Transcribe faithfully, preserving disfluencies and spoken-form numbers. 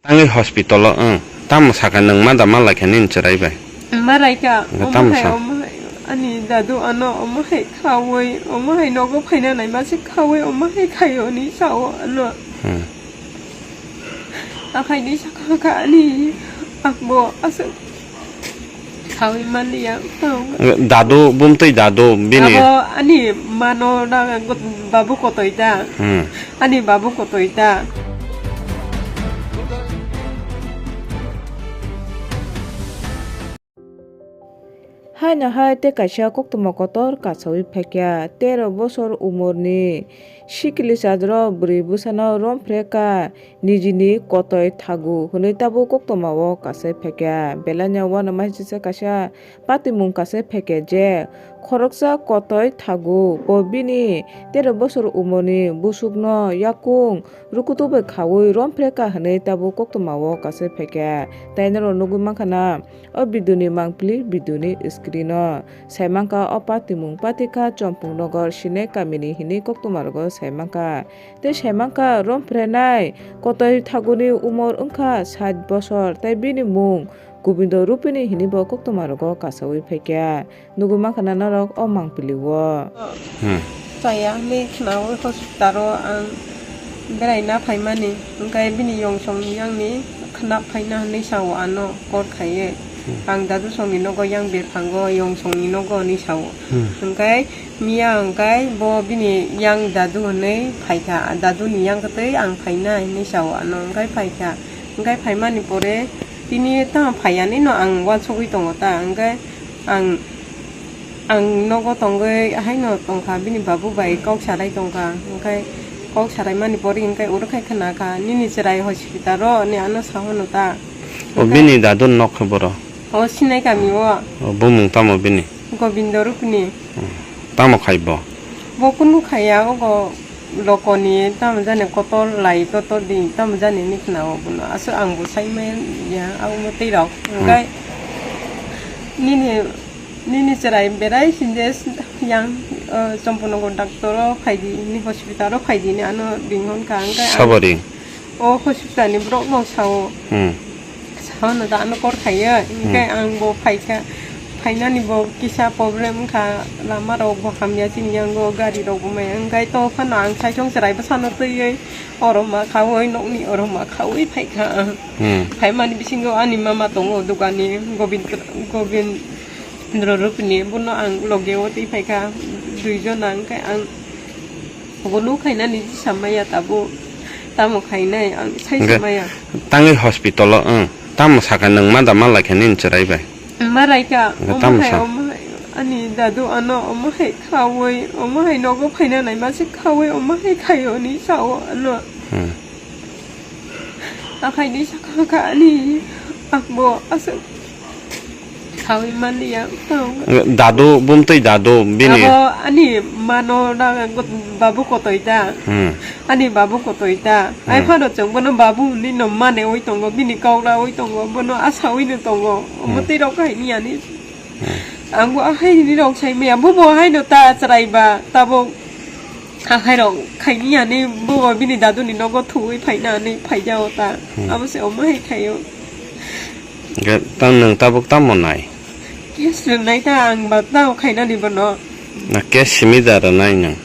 Tangwi hospital o, wng. Tamo sakha nwng ma da ma laikha nini chwrai bai? Ma laikha, Nga omo tamo hai, sa? Omo hai, ani dadu ano omo hai khawi, omo hai nogo phaina nai ma se khawi, omo hai khayo ni sao ano. Hmm. Akhai ni sakha kha ani akbo aswk. Khawi manliya, tong. Dadu, bumtwi dadu, bini. Abo ani mano da, babu kotoi da. Hmm. Ani babu kotoi da. Haino hai tei kaisa koktwma kotor kasaui phaikha, tero bosor umorni sikili chadro bwrwi bwsano romphre ka. Nijini kotoi thagu hwnwi tabuk koktwmao kasai phaikha. Belai no uanama hisisa kaisa patimung kasai phaikha je khoroksa kotoi thagu bo bini tero bosor umorni busukno yakung rukutu bai khaui romphre ka hwnwi tabuk koktwmao kasai phaikha. Tai norok nugui mankha na o video ni mangpili video ni screen o. Sai mankha o patimung patikha Chompong Nogor Sinai kamini hinwi koktwma rogo sai mankha. Tei sai mankha, romprenai kotoi thaguni umor wngkha sait bosor, tei bini mung Gobindo Rupini hinwi bo koktwma rogo kasaui phaikha. Nugui mankha na norok o mangpili o. Hmm. Chaya hinwi khwnaui hospital o ang beraina phaimani, hwnkhe bini yongsong ni yang ni khwna phaina hinwi sao ano call khaiwi. Hmm. Ang dadu song ni nogo yang bephango yongsong ni nogo hinwi sao. Hmm. Hwnkhe miya hwnkhe bo bini yang dadu hinwi phaikha, dadu ni yang kwtwi ang phaina hinwi sao ano, hwnkhe phaikha. Hwnkhe phaimani pore tini tamo phaiya ni no ang uansugui tongo ta, hwnkhe ang, ang nogo tongwi haino tongkha, bini babu bai kok sarai tongkha, hwnkhe kok saraimani pore hwnkhe oro khai khna kha, "Nini chwrai hospital o," hinwi ano sa hwno ta. O bini dadu nok khe boro? O Sinai kami o. O bumung tamo bini? Gobindo Rupini. Hmm. Tamo khai bo? Bo kunu khaiya, ogo lokoni tamo jani kotor lai kotor di tamo jani ni khna o bono. Aswk ang bo sai maya, abo mo tei rok. Hmm. Hwnkhe nini, nini chwrai berai sinje yang, o, Chompon Nogor doctor o phai di, ni hospital o phai di ni ano ring hwn kha. Hwnkhe ang Sabari. O hospital ni borok no sao. Hmm. Sao no da ano kor khaiya. Hmm. Hwnkhe ang bo phaikha. Phainani bo kisa problem wngkha. Lama rok bo hamya chini yango gari rok bo maya. Hwnkhe to phano ang saichung chwrai bwsano twiwi oro ma khaui nokni oro ma khaui phaikha. Hmm. Phaimani bisingo ani mama tongo dogani Gobind, Gobind Indra Rupini, bono ang loge o twi phaikha, duijon ang, hwnkhe ang bo nuk khainani samaya tabuk, tamo khainai ang sai Hwnkhe samaya. Tangwi hospital o, wng, tamo sakha nwng ma da ma laikha nini chwrai bai? Ma laikha, Hwnkhe omo tamo hai, sa? Omo hai, ani dadu ano omo hai khaui, omo hai nogo phaina nai ma se khaui, omo hai khaio ni sao ano. Hmm. Akhai ni sakha kha ani akbo aswk khaui manliya tong. Dadu, bumtwi dadu, bini. Abo ani mano da, babu kotoi da. Hmm. Ani babu kotoi da. Hmm. Ai phano chwng bono babu hinwi no mane oi tongo, bini kok raui tongo, bono asaui no tongo. Omo Hmm. tei rok hai ni ani. Hmm. Ang bo ahai ni rok sai maya, bo bo hai no ta chwrai ba, tabuk. Akhai rok khaini ani bo bini dadu ni nogo thuwi phaina ani phaijao ta. Hmm. Abo se omo hai khaio. Ge, tang nwng tabuk tamo nai? Case rwnai ta ang ba tao khainani bono. Na case simi da rwnai nwng?